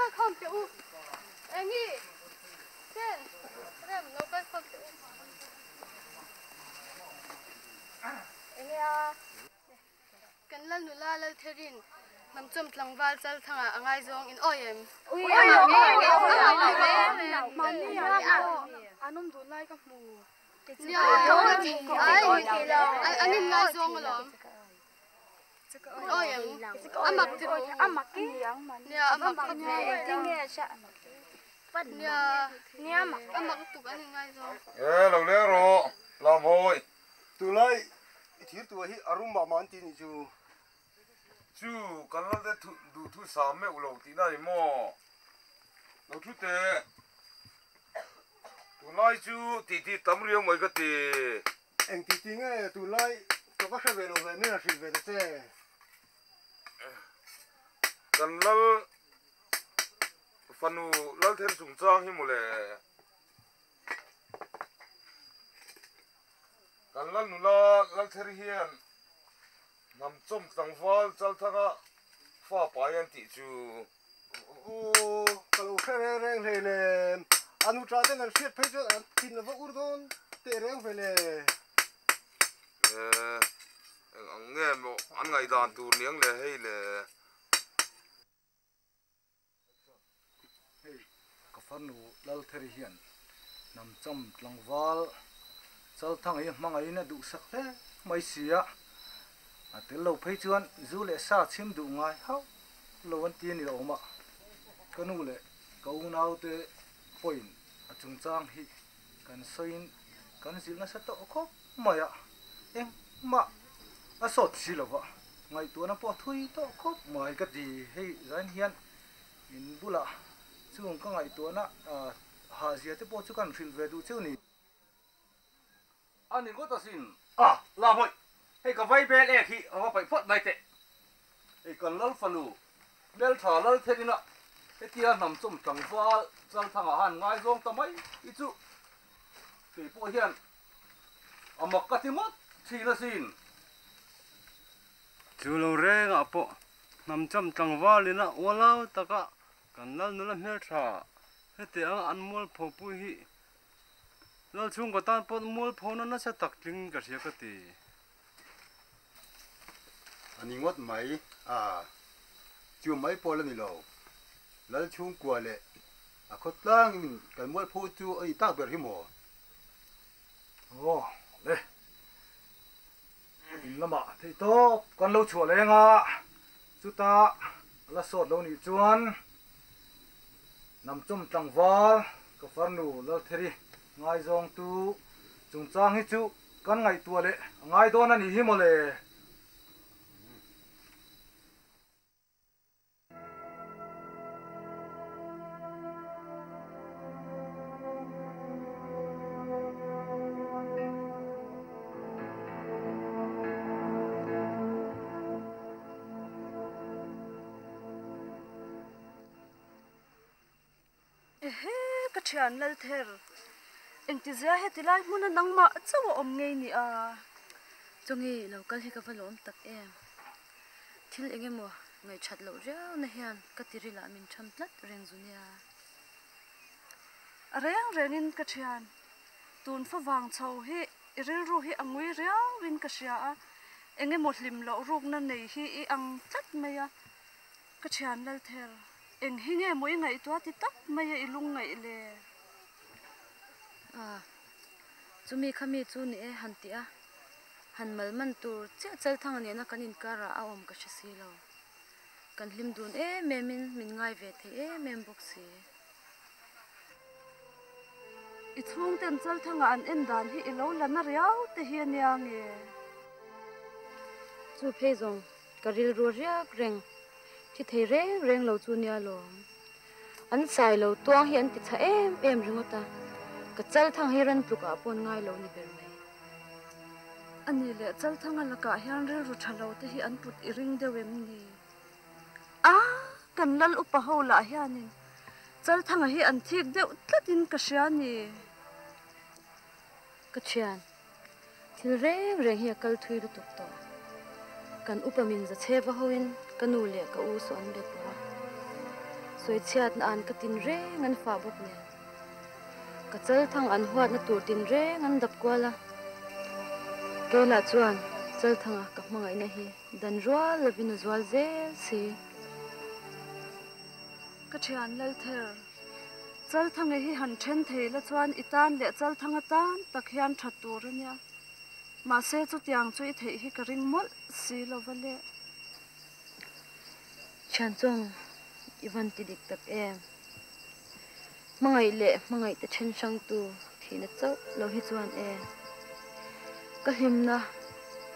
kal khawm teh u. Engi, Chen, Rem, lo kal khawm teh u. Enge a? Kan lal nula Laltherin hnamchawm tlangval Chalthanga a ngaizawng in awi em? An in ngaizawng alawm. Awi em? A mak ti rawh u. Nia a mak khawp mai. Nia a mak lutuk an in ngaizawng. E lo leng rawh Lamhawi. Tunlai i thir tuah hi a rum mah mah an ti nih chu. Chu kan lal te duh thu sam meuh lo tihna ni maw? Lo thu teh. Tunlai chu titi tam riau mai ka ti. Eng titi nge tunlai ka va hre ve lo ve min a hrilh ve ta che. Kan lal fanu Lalther chungchang hi mawle. Kan lal nula Lalther hian hnamchawm tlangval Chalthanga fa pai an tih chu. Aw, ka lo hre reng reng hlei lem. A nuṭah ten an hriat phei chuan an thin a va ur dawn teh reng ve le. Eh, eng ang nge maw an ngaihdan tur niang le hei le. Hei ka farnu Laltheri hian hnamchawm tlangval Chalthang hi hmangaihin a duhsak hle mai si a, a tel lo phei chuan zu leh sa chhim duh ngai hauh lo an ti a ni awm a, ka nu leh ka unaute pawhin a chungchang hi kan sawiin kan zilh nasa tawh khawp mai a, engmah a sawt si lo va, ngaihtuahna pawh a thui tawh khawp mai ka ti. Hei zain hian in bulah chung ka ngaihtuahna hahzia te pawh chu kan hrilh ve duh cheu ni. A ni ngawt asin. A, la hawih. Hei ka vai bel ek hi a va paih phawt mai teh. Hei kan lal fanu hmeltha lal then ina hetia hnamchawm tlangval Chalthanga han ngaizawng ta mai hi chu kei pawh hian a mak ka ti ngawt thin asin. Chu lo rengah pawh hnamchawm tlangval ina ualau taka kan lal nula hmeltha hetiang an mualphopui hi Lalchhungkaw tan pawh mualphona nasa tak tling ka hria ka ti. A ni ngawt mai a, chu mai pawh la ni lo. Lalchhungkua leh a khawtlangin kan mualpho chu a ni tak ber hi maw? Aw le, in lamah theihtawp kan lo chhuah leng a, chuta la sawt lo nih chuan Namchawm tlangval ka farnu Laltheri ngaizawngtu chungchang hi chu kan ngaihtuah leh a ngai dawn a nih hi mawle. Ehe, ka thian Lalther, engtizia heti lai hmuna nangmah chauh a awm ngei ni a? Chungi lo kal hi ka va lawm tak em? Thil eng emaw ngaihthat loh riau na hian ka tiril ah min tham tlat reng zu nia. A reng rengin ka thian, tun fa vang chho hi i rilru hi a ngui riauin ka hria a, eng emaw hlim loh rukna nei hi i ang tlat mai a. Ka thian Lalther, eng hi nge maw i ngaihtuah ti tak mai a i lung ngaih le? A, chumi kha mi chu ni e han ti a, han mal man tur chiah Chalthanga nena kan inkarah a awm ka hre si lo. Kan hlim dun em em in min ngai ve thei em em bawk si. I chhungten Chalthanga an en dan hi i lo la na riau te hi a nia nge? Chu phei zawng Ka rilru riak reng, thi thei reng reng lo chu nia lawm. An sai lo tuang hi an ti chha em em ringawt a, ka Chalthang hi ran tluk ah pawn ngai lo ni ber mai. A ni leh Chalthanga lakah hian rilru tha lo te hi an put i ring deuh em ni? A, kan lal upa ho lah hianin Chalthanga hi an thik deuh tlatin ka hria ni. Ka thian, Thil reng reng hi a kal thui lutuk tawh. Kan upa min za chhe va hoin ka nu leh ka u saw an be pawh a. Sawichhiatna an ka tin reng an fah bawk nen. Ka Chalthang an huatna tur tin reng an dap kual a. Keilah chuan Chalthanga ka hmangaihna hi dan rual lovin a zual zel si. Ka thian Lalther, Chalthanga hi han then thei la chuan i tan leh Chalthanga tan tak hian tha tur a nia. Mahse chutiang chu i theih hi ka ring mawlh si lo va le. Thianchawng i van ti dik tak em? Hmangaih leh hmangaih te then hrangtu thihna chauh lo hi chuan e. Ka hlimna,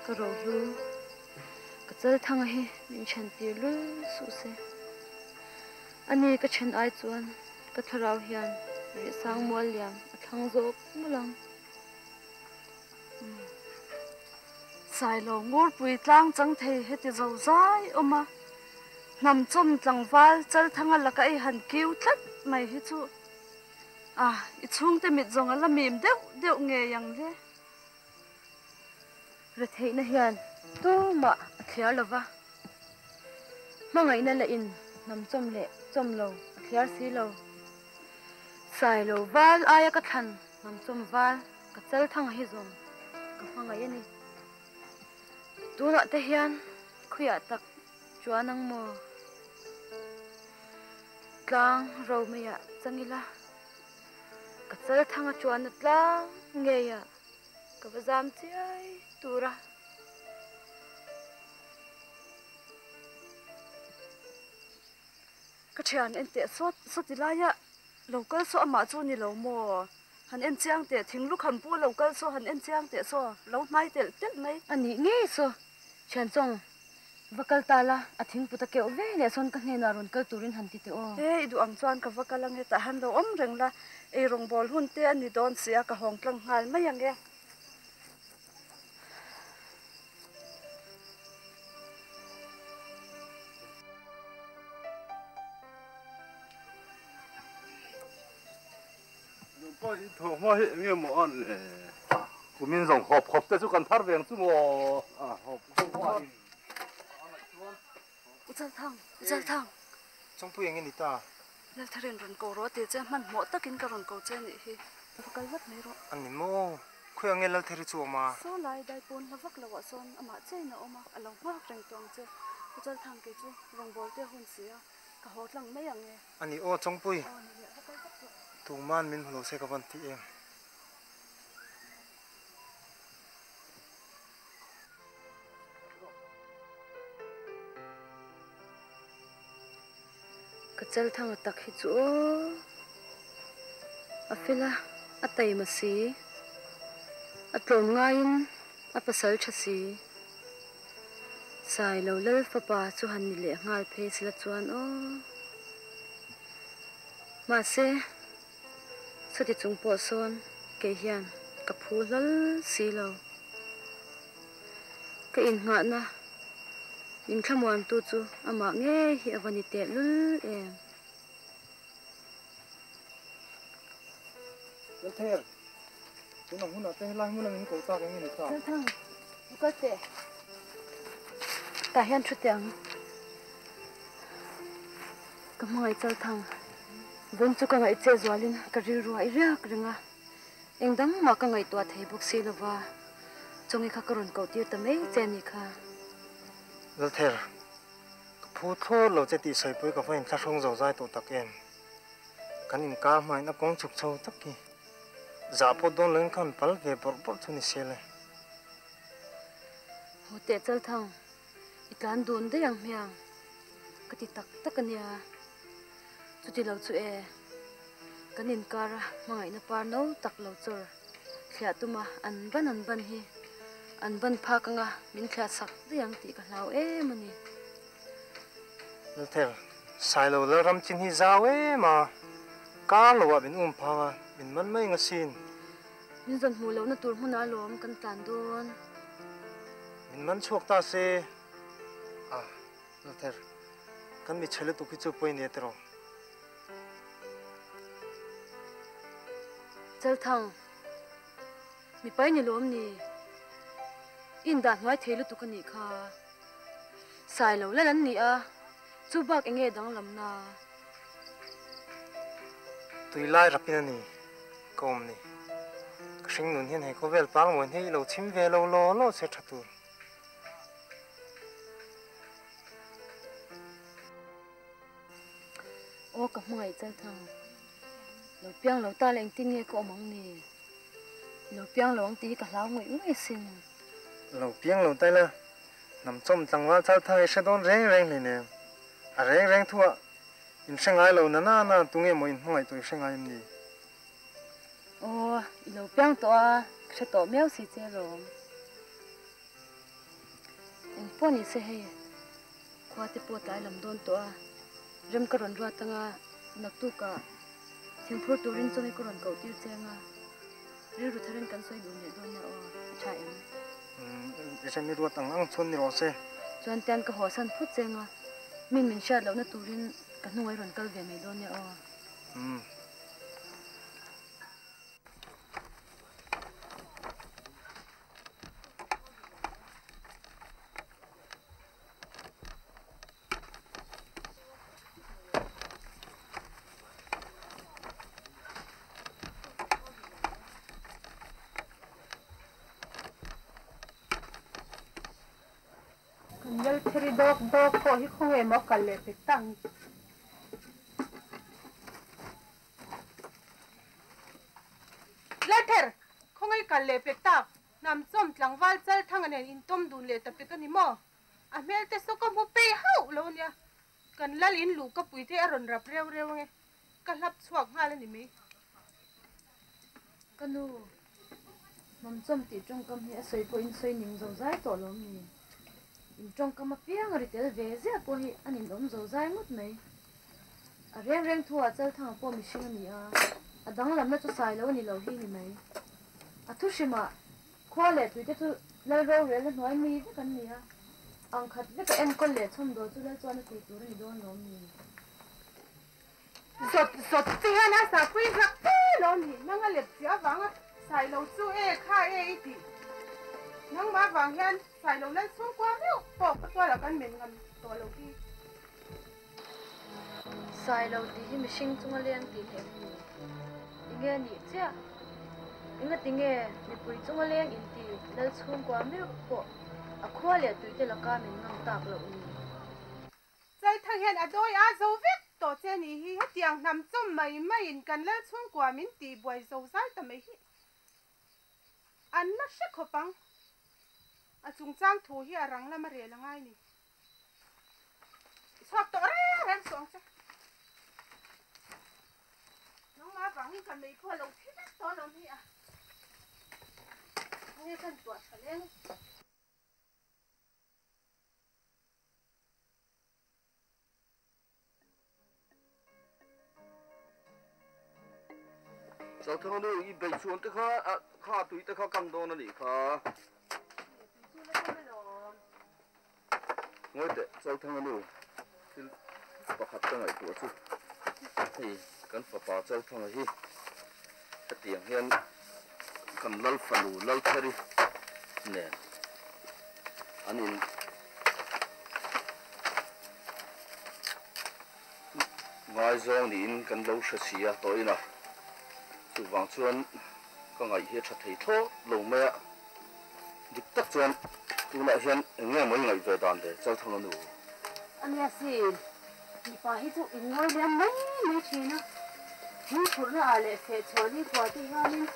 ka rohlu, ka chalthanga hi min then tir lul suh se. Ani ka then ai chuan ka thlarau hian rihsang mual liam a thlang zawk mawlh ang. Sailo Ngurpui tlang chang thei heti zo zai awm a, hnamchawm tlangval Chalthanga laka ei han kiu tlat mai hi chu a i chhungte mit zawng a la mim deuh deuh ngei ang le. Retheihna hian tumah a thliar lo va, hmangaihna la in hnamchawm leh chawm lo a thliar si lo. Sailo val aia ka thlan hnamchawm val. Ka chal thang hi zawng ka hmangaih a ni. Tunah te hian khuiah tak chuan ang maw? Tlang ro maiah chang ila, ka chal thanga chuanna tlang ngeiah ka va zam chiai tur a. Ka thian en teh sawt sawt ilaia lo kal saw amah chu ni lo maw? Han en chiang teh thing lu khan pu lo kal saw han en chiang teh saw lo hnai telh telh mai. A nih ngei saw thian chawng va kal ta la a thing put a keuh ve leh sawn ka hnenah rawn kal turin han ti teh aw. He i duh ang chuan ka va kal ange tah han lo awm reng la ei rawngbawl hun te a ni dawn sia ka hawng tlang nghal mai ange. Kumin zawng hawp hawp te chu kan thar veng chu maw hawp hawp U Chalthang, U Chalthang. Chawngpui eng i ni ta? Laltharin rawn ko rawh tih che hmanhmawh takin ka rawn ko che nih hi. Va kal vat mai rawh. A ni maw? Khawi ang nge Lalthari chu awm a? Saw lai dai pawn hla vak loh ah sawn amah chein a awm a, a lo nghak reng tawh ang che. U Chalthang kei chu rawngbâwl te a hun si a, ka haw tlang mai ang e. A ni aw Chawngpui. Aw ni leh, va kal vat rawh. Tuman min hmu lo se ka van ti em? Ka chal thang a tak hi chu aw a fel a, a taima si, a tlawm ngaiin a pasal tha si. Sailo lal fapa chu han ni leh nghal phei sela chuan aw. Mahse. Chuti chung pawh sawn kei hian ka phu hlal si lo. Ka innghahna min thlamuantu chu amah ngei hi a va ni teh lul em? Lalther, tunah hmunah te helai hmun angin ko tak eng nge ni ta? Lalthang, u kal teh. Tah hian thu teh ang. Ka hmangaih Chalthang, vawn chu ka ngaih che zualin ka rilru a i riak reng a, eng dang mah ka ngaihtuah thei bawk si lova, chawngi kha ka rawn koh tir ta mai che a nih kha. Lalther, ka phu thlawt lo che tih sawipui ka va inthlahrung zo zai tawh tak em? Kan inkar hmain a kawng chhuk chho tak hi zah pawh dawn loin khan pal ve bawrh bawrh chu ni sel e. Haw teh Chalthang, I tlan dun daih ang hmiang ka ti tak tak a nia. Chuti lo chu e, kan inkar a hmangaihna par no tak lo chawr thliah tuma an ban an ban hi an ban phak anga min thliah sak daih ang tih ka hlau em a ni. Lalther, Sailo Lalram chin hi zau em a, kar loah min um phang a, min man mai nga sin. Min zawn hmuh lohna tur hmunah alawm kan tlan dawn. Min man chhuak ta se, a Lalther, kan mi chhe lutuk hi chu pawi nia tiraw? Chalthang, mipai ni lawm ni? I indah hnuai thei lutuk a nih kha. Sailo lal an ni a, chu bak enge danglamna? Tui lai rapin a ni ka awm ni. Ka hring nun hian he khawvel pangmawiin hei i lo chhim ve lo law law se tha tur. Aw ka hmangaih Chalthang, lo piang lo ta la engtin nge ka awm ang ni? Lo piang lo ang tih hi ka hlau ngawih ngawih asin. Lo piang lo ta ila, hnamchawm tlangval Chalthang i hre dawn reng reng hleinem. A reng reng thuah In hre ngai lo na na na, tunge maw in hmangaih tawh i hre ngai em ni? Aw, i lo piang tawh a, ka hre tawh miau si che alawm. Eng pawh ni se hei, khua te pawh tlai lam dawn tawh a, rem ka rawn ruat anga naktukah thingphur turin chaw hi ka rawn koh tir che anga, rilru tharin kan sawi duh leh dawn nia aw, a tha em? Umm, i rem i ruat ang ang chuan ni rawh se. Chuan tian ka haw san phut che anga, min min hriat lohna turin ka hnungai rawn kal ve mai dawn nia aw. Umm. Kan Laltheri dawk dawk pawh hi khawnge maw kal leh pek tak ang. Lalther, khawnge kal leh pek tak, hnamchawm tlangval Chalthanga nen intawm dun leh ta pek a ni maw? A hmel te saw ka hmu pei hauh lo ania, kan lal in luh ka pui te a rawn rap reu reu ange, ka hlap chhuak nghal a ni mai. Ka nu, hnamchawm tih tawngkam hi a sawi pawh in sawi ning zo zai tawh lo mi? In tawngkam apiang a ri tel ve ziah pawh hi a ninawm zo zai ngawt mai. A reng reng thu ah Chalthanga pawh mihring a ni a, a danglamna chu sai lo a ni lo hi ni mai. A thu hrimah Khua leh tuite chu Lal rorelna hnuai mi vek an ni a, ang khat veka enkawl leh chhawmdawl chu Lal chuan a tih tur a ni dawn lawm ni? Zawt zawt te hian a sapui hlak fe lawm ni? Nang a lep chiah avanga Sailo chu e kha e i tih. Nangmah avang hian Sailo Lal chhungkua meuh pawh ka tualah kan men ngam tawh lo hi. Sailo tih hi mihring chunga leng tih leh hmu enge a nih chiah? Engati nge mipui chunga leng inti lal chhungkua meuh pawh a khua leh tuite laka min ngam tak loh ni? Chalthang hian a dawi a zo vek tawh che ni hi hetiang hnam chawm mai maiin kan lal chhungkua min tih buai zo zai ta mai hi an la hre khawp ang. A chungchang thu hi a rang lama rel a ngai ni. I chhuak tawh reng reng suh ang che. Nangmah vangin ka mei pawh a lo thi vek tawh alawm hi a. Nge kan tuah tha leng. Chauthanga nu i bei chhuan te kha kha tui te kha kang dawn a nih kha. Ngawi teh Chauthanga nu thil pakhat ka ngaihtuah chu hei kan fapa Chauthanga hi hetiang hian kan lal fanu Laltheri nen an in Ngaizawng niin kan lo hre si a tawhin a, chuvang chuan ka ngaih hi a tha thei thlawt lo mai a, dik tak chuan tunah hian eng nge maw i ngaih ve dan le Chalthanga nu? Ania sin, mipa hi chu in ngawi liam mai mai thin a, thingphurhna ah leh fehchhuah ni khua te hianin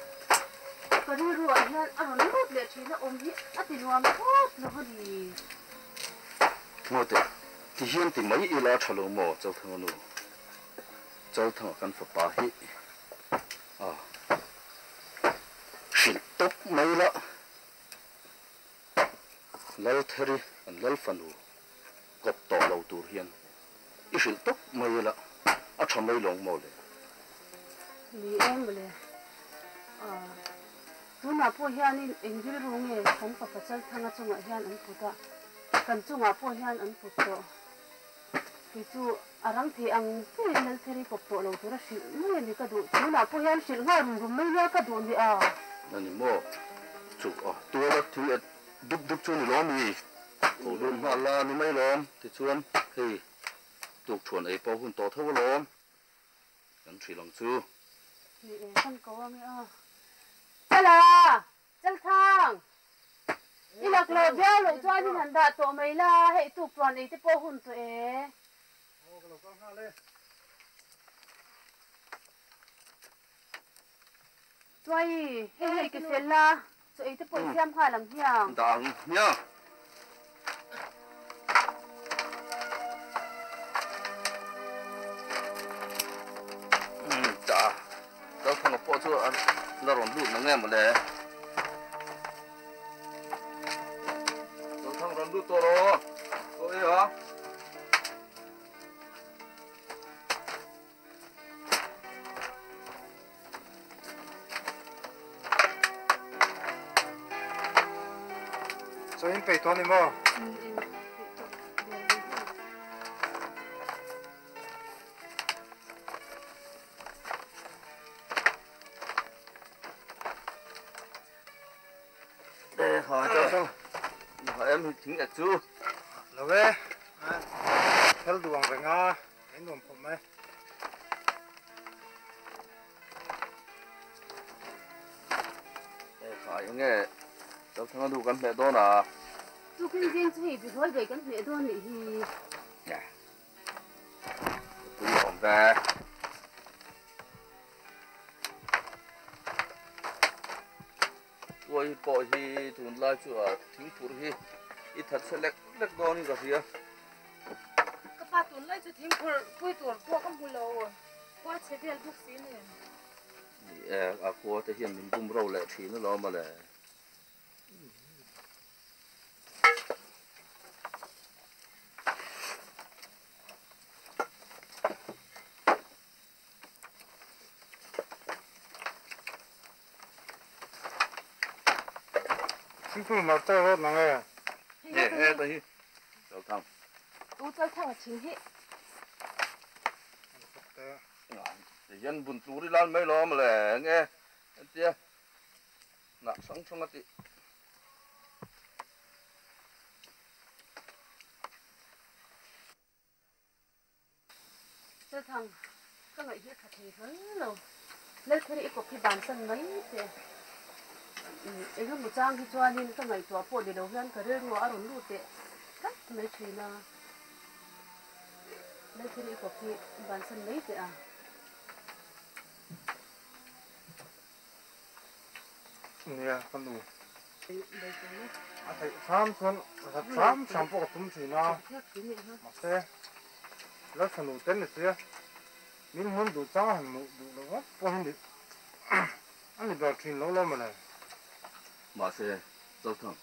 ka rilru ah hian a rawn lut leh thin a, awm hi a ti nuam thlawt lo a ni. Ngawi teh, ti hian ti mai ila tha lo maw Chalthanga nu? Chalthanga kan fapa hi a hrilh tawp mai la, Laltheri kan Lalfanu kawp tawh lo tur hian i hrilh tawp mai ila a tha mai lawng maw le? Ni e mawle, tunah pawh hianin eng rilru nge kan fapa Chalthanga chungah hian an put a, kan chungah pawh hian an put tawh. Kei chu a rang thei ang berin Laltheri kawp tawh lo tura hrilh mai a ni ka duh. Tunah pawh hian hrilh nghal rum rum mai nia ka duh ni a. A ni maw? Chu a tuala thil et dup dup chu ni lawm mi? Ko lut nghal la ni mai lawm. Tichuan hei tuk thuan ei pawh hun tawh tho alawm. Kan hrilh ang chu. Ni e, kan ko ange a. Chala! Chalthang! I lak lo viau loh chuan in han dah tawh mai la, hei tuk chuan ei te pawh hun tawh e. Aw ka lo kal nghal e. Chuai, hei hei ke fel la, chaw ei te pawh i siam nghal ang hiang. Dah ang hmiang. Chah a, Lalthanga pawh chu a la rawn lut na nge mawle. Lalthang rawn lut tawh rawh, chaw ei a. Chaw in peih tawh a ni maw? Lo e, thil duh ang reng a, a in nuam khawp mai. Khai enge Zothanga nu kan hmeh dawn a. Tukin zing chu hei bihuai ve kan hmeh dawn nih hi. Tui awm ve. Tuai pawh hi tunlai chu a thingphur hi i that chhe lek lek dawnin ka hria. Ka pa tunlai chu thingphur pui tur pawh ka hmu lo, khua chhe vel bawk si nen. Ni e, a khua te hian min bum ro leh thin alawm a le. Thingpui mar te rawt nang e. He he ta hi chal thang. U chal thang a thing hi. Hian bun tur i lan mai lo mawle enge entia nah hrang hrang a tih. Chalthang, ka ngaih hi a tha thei hlawl lo. Laltheri i kawp hi bansan mai teh. Eng emaw chang hi chuanin ka ngaihtuah pawh ni lo hian ka rilru ah a rawn lut teh tlat mai thin a. Laltheri i kawp hi bansan mai teh a. Nia, ka nu. A theih hram chuan a hram hram pawh ka tum thin a, mahse Lalfanu te ni sia min hmun duh chang a han hmuh duh loh ngawt pawh hi ni a ni ber thin lo lo mawle. Mahse Zothang,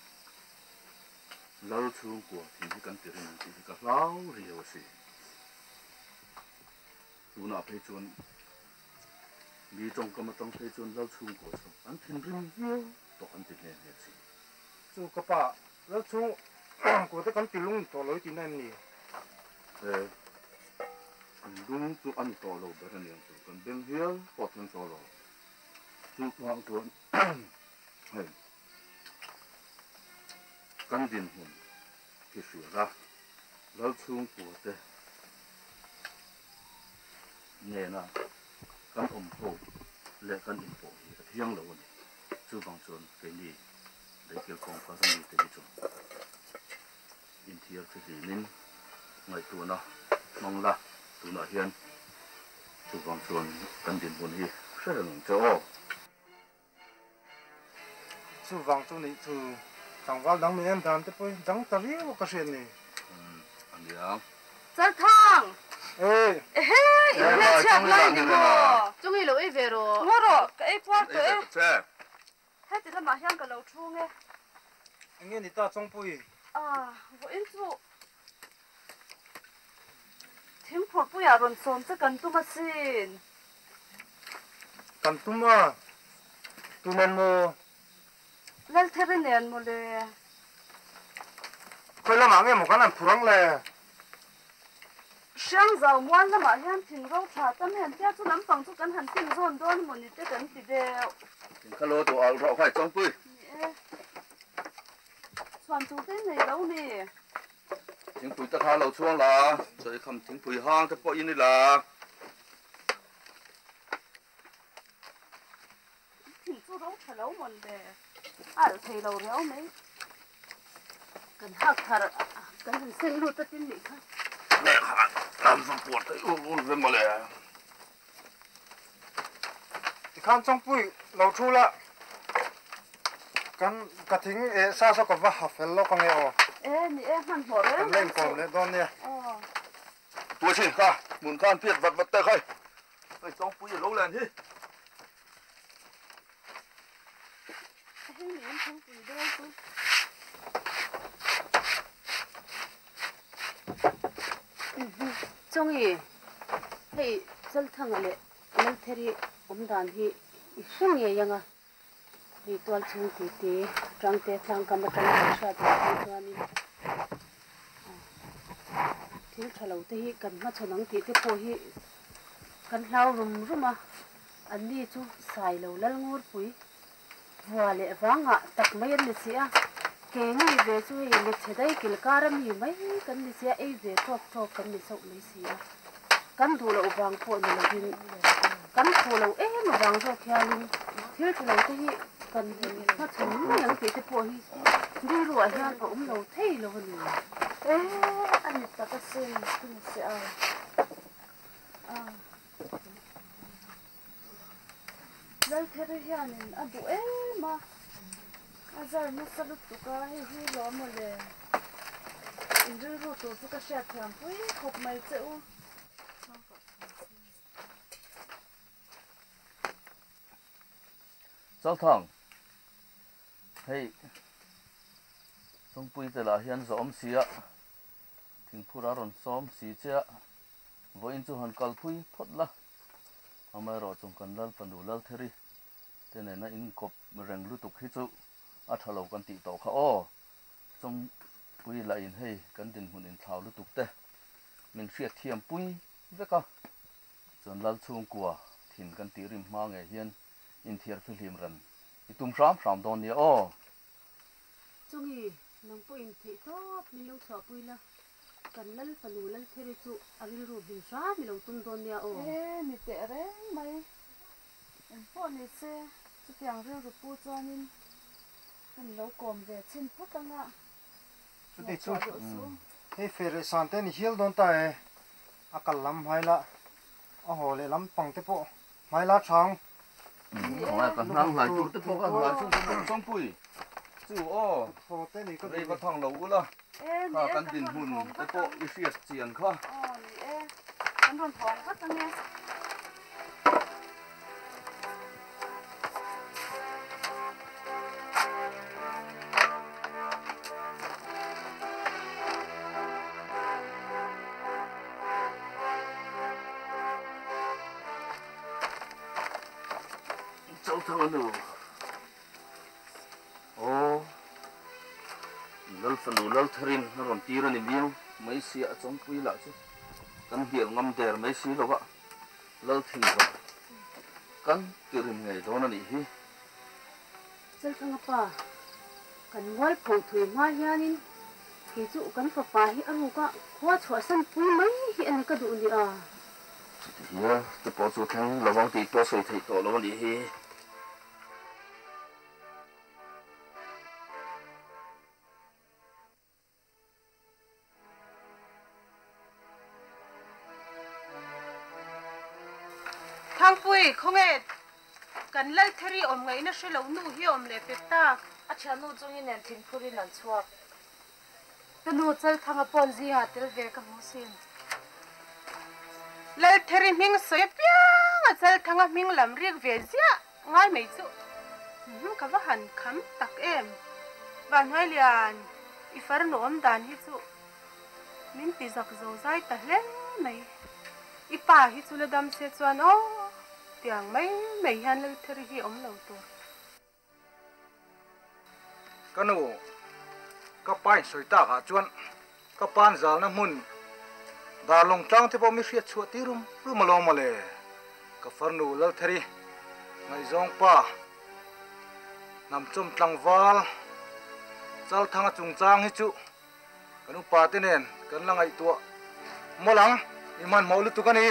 Lal chhungkua thin hi kan ti ring tih hi ka hlau riau a si. Tunah phei chuan mi tawngkam atang phei chuan Lal chhungkaw chu an thinrim viau tawh an ti nghe nghe si. Chu ka pa, Lal chhungkaw te kan ti lung ni tawh lo i tihna em ni? E, an lung chu a ni tawh lo ber a niang chu, kan beng hial pawh thleng tawh lo. Chu vang chuan hei kan dinhmun hi hria la, Lal chhungkua te nena kan awm ho leh kan inpawh hi a thiang lo a ni. Chuvang chuan keini Leikil kawngka ka mite hi chu inthiar fihlimin ngaihtuahna hmang la, tunah hian chuvang chuan kan dinhmun hi hre reng ang che aw. Chuvang chu nih chu tlangval dang min en dan te pawh hi dang ta riau a ka hriat ni. Umm a nia. Chalthang! Ei! Ehe! I hmel chhiat lai ni maw? Chungi lo ei ve rawh. Ngaw rawh, ka ei puar tawh e. Che. Heti lamah hian ka lo thung e. Eng nge ni ta Chawngpui? Ah, vawiin chu Thingphurpuiah rawn sawm che kan tum asin. Kan tum a, tu nen maw? Laltheri nen maw le? Khawi lamah nge maw kan han phur ang le? Hriangzau mual lamah hian thing ro tha tam hian tia chu lampang chu kan han tin zawn dawn emaw ni te kan ti deuh. Thing kha lo duh alh rawh khai Chawngpui. Ni e, chhuan chu te nei lo ni. Thingpui te kha lo chhuang la, sawi kham thingpui hang te pawh in ila. lo mawn le. A alh thei lo riau mai. Kan hak thar kan han seng lut a tin nih kha. Kan va puar thei ul ul ve mawle. Tikhan Chawngpui lo thu la, kan ka thing eh sa saw ka va ha fel lawk ange aw. E ni e hmanhmawh reng reng chu. Kan la inkawm leh dawn nia. Tuasin kha hmun khan phiat vat vat ta khai. Hei Chawngpui a lo len hi. Hei ni em Chawngpui dawn chu. Chawngi, hei Chalthanga leh Laltheri awm dan hi i hre ngei ang a, hei tual chhung titi atangte tlangkam atanga kan hriat ve phei chuanin thil tha lo te hi kan hmachhawn ang tih te pawh hi kan hlau rum rum a, anni chu Sailo Lalngurpui Vua leh vangah tak mai an ni si a, ke ngei ve chu hei lechhe dai kil kar a mi mai kan ni si a, ei ve tawk tawk kan ni sauh mai si a. Kan duh loh vang pawh ni lovin kan phuh loh em avang zawk hianin thil tha lo te hi kan hmachhawn mai ang tih te pawh hi rilruah hian a awm lo thei lo a ni. E, a ni tak asin, ka ni si a. Laltheri hianin a duh em a, a zar nasa lutuk a, hei hi lawm mawle. In rilru tur chu ka hriat thiam pui khawp mai che u. Chalthang, hei Chawngpui te lah hian zawh awm si a, thingphur a rawn sawm si che a, vawiin chu han kalpui phawt la. Amaherawh chung kan Lal fanu Laltheri te nena inkawp reng lutuk hi chu a tha lo kan tih tawh kha aw. Chawngpui lah in hei kan dinhmun inthlau lutuk te min hriat thiam pui vek a, chuan Lal chhungkua thin kan tih rim hma ngei hian inthiar fihlim ran i tum hram hram dawn nia aw. Chungi, nang pawh intheih tawp min lo chhuahpui la. Kan Lal fanu Laltheri chu a rilru hlim hram i lo tum dawn nia aw. E, ni teh reng mai. Eng pawh ni se, chutiang rilru pu chuanin kan lo kawm ve chhin phawt ang a, Chuti chu, hei feh leh san te a ni hial dawn ta e. A kal lam hmai la, a haw leh lam pang te pawh hmai la tha ang. Khawngaih ka hnang hlai tur te pawh ka hlai chu ka dawng chawngpui chu aw rei va thang lo ula kha kan dinhmun te pawh i hriat chian kha. Chauthang a nu. Aw, Lal fanu Lal Tharin a rawn tir a ni miau mai sia a chawngpui lah chu kan hnial ngam der mai si lo a, Lal thin zawng kan ti rim ngei dawn a nih hi. Chalthanga pa, kan mual pho thui hma hianin kei chu kan fapa hi a ruk a, khua chhuahsan pui mai hi a ni ka duh nia. Chuti hian te pawh chu thleng lo ang tih pawh sawi theih tawh lo a nih hi. Thangpui, khawnge kan Laltheri awm ngaihna hre lo nu hi awm leh pek tak. A thiannu chungin nen thingphurin an chhuak. Ka nu Chalthanga pawn zingah tel ve ka hmu sin. Laltheri hming sawi apiang a Chalthanga hming lam rik ve ziah ngai mai chu ka va han kham tak em. Vanhnuailian, i farnu awm dan hi chu min ti zak zo zai ta hle mai. I pa hi chu la dam se chuan aw tiang mai mai hian Laltheri hi awm lo tur. Ka nu, ka pa insawi takah chuan ka pan zalna hmun Darlawng tlang te pawh mi hriat chhuah tir rum rum alawm mawle. Ka farnu Laltheri, ngaihzawng pa, hnamchawm tlangval, Chalthanga chungchang hi chu kan upa te nen kan la ngaihtuah mawlh ang, i hmanhmawh lutuk a ni.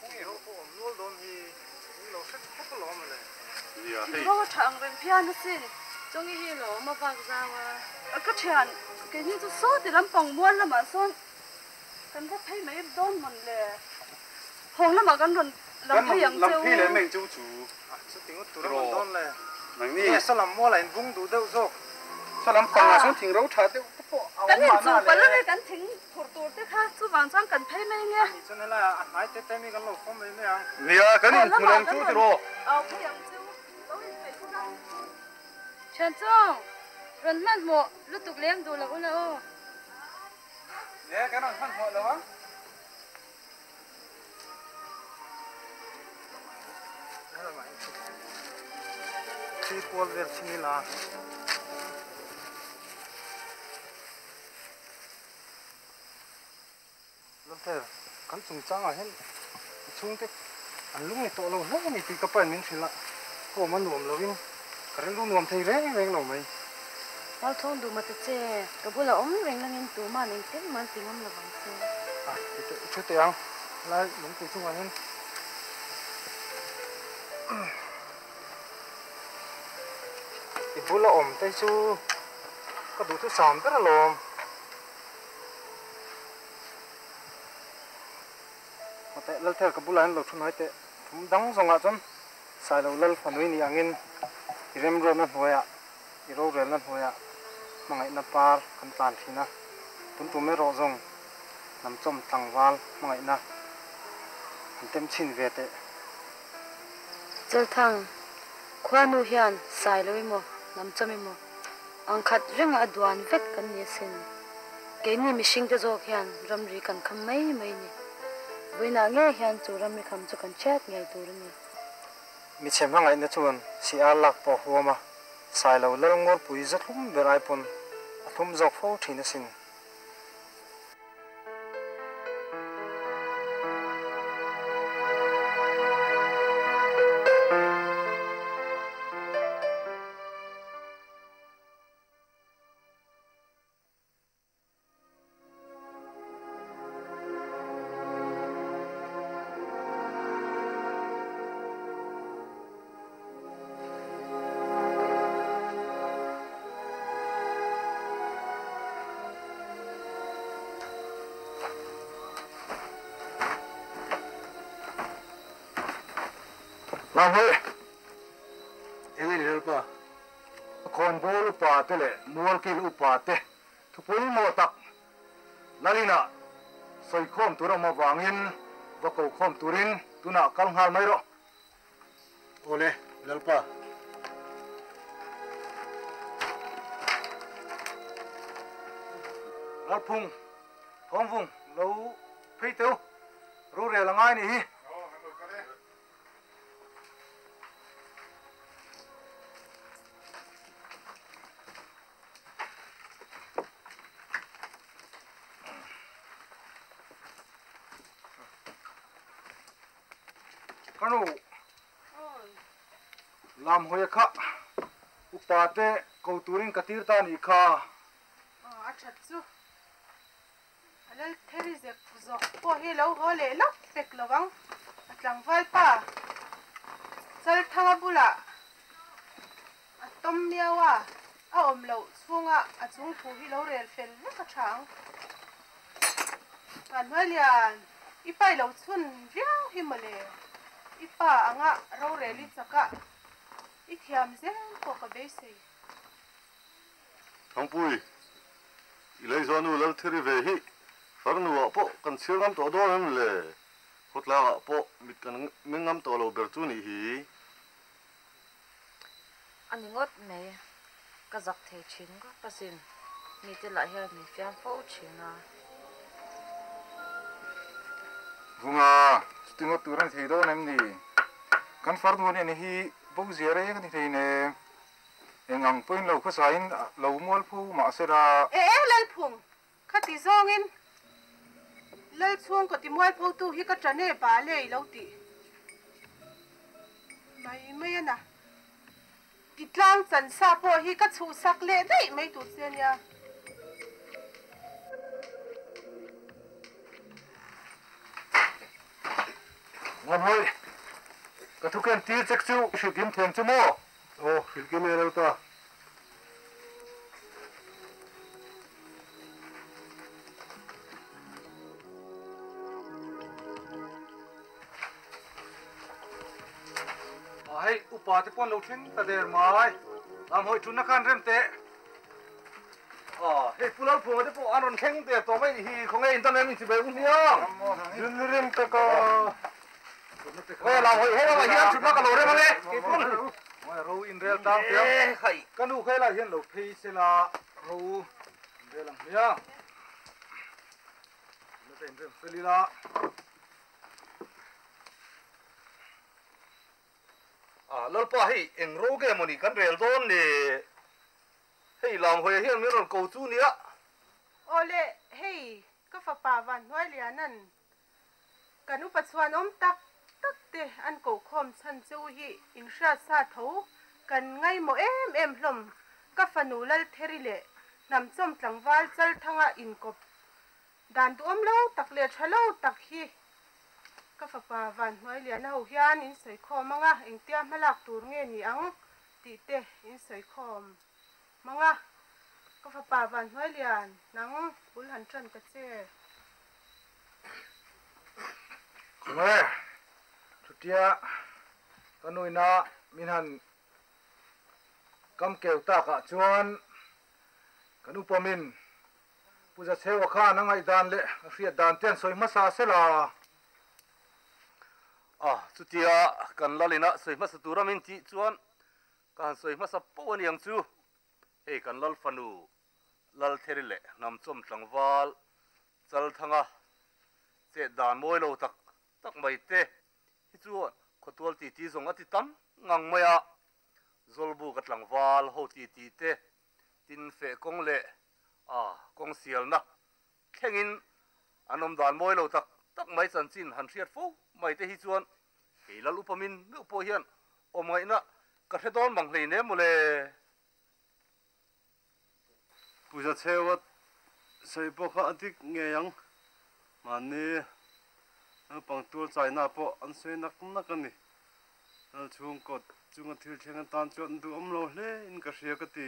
Kawng i ho pawh awm nual dawn hi in lo hre khawp alawm le. Nia hei. Thingro a tha ang reng phian asin. Chawngi hi lo awm a vak zau a. Ka thian, keini chu sawti lampang mual lamah sawn kan va phei mai dawn mawn le. Hawng lamah kan rawn lam phei ang Lam cheu. phei leh mai ang cheu chu. A chuti ngawt tur a rawn dawn le. Nangni. Nge salam mualah in vung duh deuh zawk. Salam pangah sawn thingro tha deuh te pawh a awm Kan mahna inchuh le. palh ange kan thing phurh tur te kha chuvang chuan kan phei mai nge. Ani chuan helaiah a hnai te te mi kan lo fawm mai mai ang. Nia kan Aw inhmu lamah lang kan chu rawn tiraw. au phei ang cheu lo inpeih phawt a. Thian chuang rawn hmanhmawh lutuk lem duh loh ula aw. Nia kan rawn hmanhmawh lo ang. Thli kual vel thin ila. Lalter, kan chungchangah hian i chhungte an lung ni tawh lo hle a ni tih ka pain min hrilh a, ka awm a nuam lovin ka rilru nuam thei reng reng lo mai. Ralthawng duh mate che, ka bulah awm reng langin tuman engtin mah an ti ngam lo vang che. A, ti teh, i thu teh ang, helai lungpui chungah hian i bula awm te chu ka duhthusam ber alawm. Mate, Lalthel ka bulah hian lo thu hnuai teh. Thum dang zawngah chuan Sailo Lal fanui ni angin i remruatna hnuaiah, i rorelna hnuaiah hmangaihna par kan tlan thin a. Tun tum erawh zawng hnamchawm tlangval hmangaihna han tem chhin ve teh. Chalthang, Khuanu hian Sailo emaw, hnamchawm emaw Ang khat renga a duan vek kan ni asin. Keini mihringte zawk hian ramri kan kham mai mai ni. Vawiinah ngei hian chu ramri kham chu kan chhiat ngei tur a ni. Michhe hmangaihna chuan si-a lak pawh a huam a, Sailo lal ngawrpui za thlum ber ai pawn a thlum zawk fo thin asin. Mahni Eng a ni Lalpa? Khawnbawl upa te leh Mualkil upa te thupawimawh tak Lalina sawikhawm tur a awm avangin va ko khawm turin tunah kal nghal mai rawh. Awle, Lalpa. Ralphung, Thawmvung lo phei teu, rorel a ngai nih hi. Ka nu lam hawi kha upa te ko turin ka tir ta nih kha. Aw a that chu. A lal theri zek zawk pawh hi lo haw leh lawk pek lo ang. A tlangval pa Chalthanga bulah a tawm miau a, a awm loh chhunga a chung thu hi lo rel fel vek a tha ang. Vanhnuailian, i pa i lo chhun viau hi mawle, i pa anga rorel i chak a, i thiam zel pawh ka beisei. Thangpui, i Leizawnu Lalthiri ve hi farnuah pawh kan chhir ngam tawh dawn em le? Khawtlangah pawh mit kan meng ngam tawh lo ber chu nih hi. A ni ngawt mai, ka zak thei thin ngawt asin, mite lah hian min fiam fo thin a. Vunga, chuti ngawt tur a ni thei dawn em ni? Kan farnu nen hi bo zia reng a ni thei nen. Eng ang pawhin lo khawsain lo mual pho mah se la. E e Lalphung, khati zawngin Lalchhung ka ti mual pho tu hi ka ṭan e bale i lo tih mai mai a na. I tlang chan sa pawh hi ka chhuhsak leh daih mai tur che a nia. Ngawih, ka thu ken tir chek chu i hrilh kim thiam chu maw? Aw, hrilh kim e lo ta. A hei, upa te pawh an lo thleng ta der mai. Lam hawi ṭunna khan rem teh. A, hei Pu Lalphuanga te pawh an rawn thleng der tawh mai hi, khawnge in dam em in chibei u hmiang? Zun rem tak a. Khawnge lam hawi hei lamah hian ṭhutna ka lo rem ang e, kei pawn. Khawnge ro in rel tlang piang. Ka nu kha helaiah hian lo phei sela ro in rel ang hmiang. Ṭhutna te in rem fel ila. A, Lalpa hei eng ro nge mawni kan rel dawn le? Hei Lamhawia hian min rawn ko chu nia. Awle, hei ka fapa Vanhnuailianan kan upa chhuan awm tak tak te an kohkhawm chhan chu hi inhriatsa tho kan ngaimawh em em hlawm. Ka fanu Laltheri leh Hnamchawm tlangval Chalthanga inkawp Dan duhawm lo tak leh tha lo tak hi ka fapa Vanhnuailiana ho hian in sawi khawm ang a, engtia hmalak tur nge ni ang tih te in sawi khawm mang a. Ka fapa Vanhnuailian, nang bul han tan ta che. Khawnge, chutia ka nuina min han kam keu takah chuan kan upamin Pu Zacheua khan a ngaihdan leh a hriat dan te an sawi hmasa sel a. A, chutia kan lalina sawi hmasa tura min tih chuan ka han sawi hmasa poh a niang chu. Hei kan lal fanu Laltheri leh Hnamchawm tlangval Chalthanga chet dan mawi lo tak tak mai te hi chuan khawtual titi zawng a ti tam ngang mai a. Zawlbuka tlangval ho titi te tin feh kawng leh a kawng sialna thlengin an awm dan mawi lo tak tak mai chanchin han hriat fo mai te hi chuan kei lal upa min meuh pawh hian awm ngaihna ka hre dawn mang hlei nem mawle. Puja chheua sawi pawh kha a dik ngei ang. Mahni naupang tur chaina pawh an sawi nak nak a ni. Lal chhungkaw chunga thil thleng atan chuan duhawm lo hle in ka hria ka ti.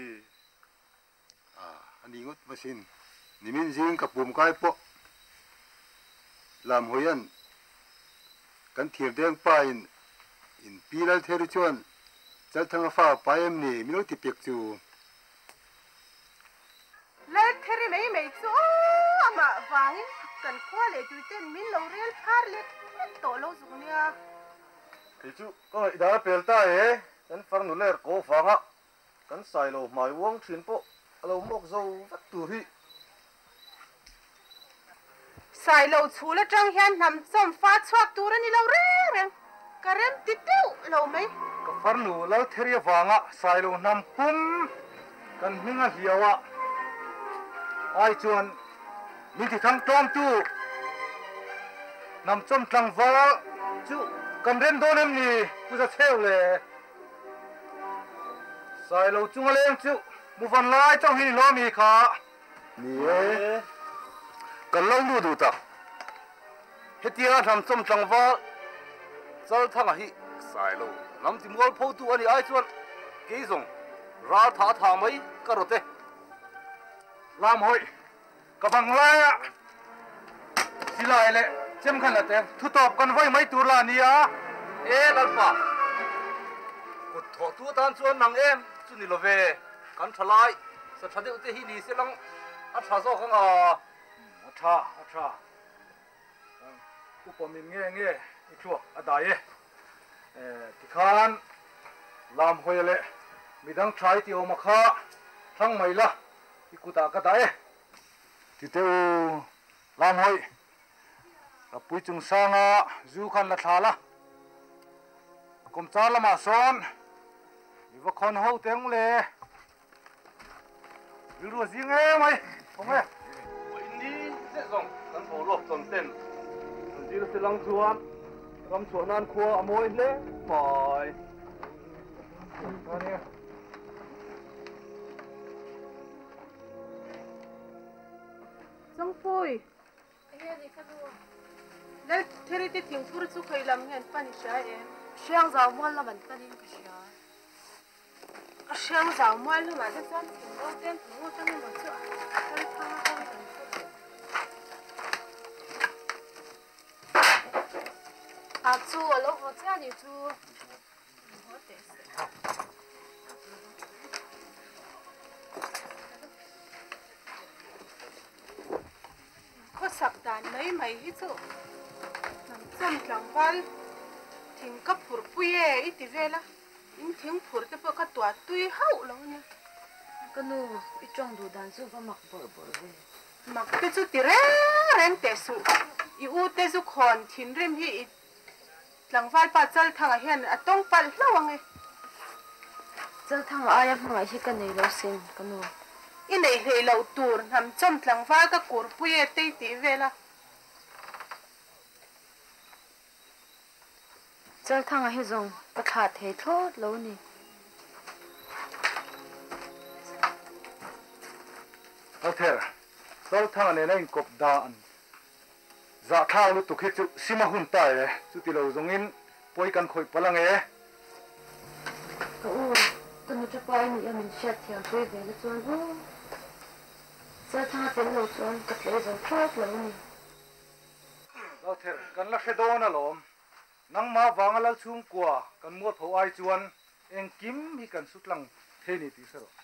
A, a ni ngawt masin. Nimin zing ka pum kai pawh Lamhawian kan thir deng pa in in Pi Laltheri chuan Chalthanga fa pai em ni min lo ti pek chu. Laltheri mai mai chu aw amah vangin kan khua leh tuiten min lo rel phar lek lek tawh lo zuk nia. Kei chu ka ngaihdan a pel ta e, kan farnu ler ko vanga Kan sai lo hmai uang thin pawh a lo mawk zo vek tur hi. Sai lo chhul atang hian hnam chawm fa chhuak tur a ni lo reng reng, ka rem ti deuh lo mai. Ka farnu Laltheri avanga sai lo hnam pum kan hming a hliau a, ai chuan min ti thang tlawmtu hnam chawm tlangval chu kan rem dawn em ni Pu Zacheu le? Sailo chunga leng chu muvan lai chauh hi ni hlawm i kha. Ni e, kan lo nu duh tak. Hetia hnamchawm tlangval Chalthanga hi Sailo hnam ti mual pho tu a nih ai chuan kei zawng ral tha tha mai ka rawt e. Lam hawih ka bang laia silai leh chem khan la tel thu tawp kan vawi mai tur la nia. E Lalpa, kut thawh tu atan chuan nang em chu ni lo ve, kan tha lai sa tha deuh te hi ni se lang a tha zawk ang a. A tha, a tha. Upa min nge nge i thluak a dai e. Tikhan lam hawi leh midang tha i ti awm a kha thlang mai la i kutah ka dah e. Tite u lam hawi Rapui chungsanga zu khan la thla la, kawmchar lamah sawn i va khawn ho teh ang le. Rilru a zing em mai, kawng e. Ni zet zawng kan boruak tawn ten an zir se lang chuan ram chhuah nan khua a mawi hle mai. Chawngpui. Enge ni ka nu? Laltheri te thingphur chu khawi lam nge an pan i hria em? Hriangzau mual lam an panin ka hria. Hriangzau mual lamah te chuan thingro te an hmu ngawt ang emaw chu a kal thang a hawi an hre ve. A chu a lo haw chiah ni chu. Haw teh se. Khawsak dan mai mai hi chu hnam chawm tlangval thing ka phurh pui e i ti vel a, in thing phurh te pawh ka tuah tui hauh lo ania. Ka nu, i tawng duh dan chu va mak bawrh bawrh ve. Mak te chu ti reng reng teh suh, i u te zu khawn thinrim hi i tlangval pa Chalthanga hian a tawng palh hlauh ang e. Chalthanga aia hmangaih hi ka nei lo sin, ka nu. I neih hlei loh tur hnam chawm tlangval ka kurpui e tei tih vel a. Chalthanga hi zawng ka thlah thei thlawt lo ni. Lalther, Chalthanga nena inkawp dan Zahthlak lutuk hi chu sim a hun ta e, chuti lo zawngin pawi kan khawih palh ang e. Ka u, ka nu tapa i nih a min hriat thiam pui ve la chuan u, Chalthanga tel lo chuan ka tlei zo thlawt lo a ni. Lalther, kan la hre dawn alawm. Nangmah vanga Lalchhungkua kan mualpho ai chuan engkim hi kan sutlang thei ni tih hre rawh.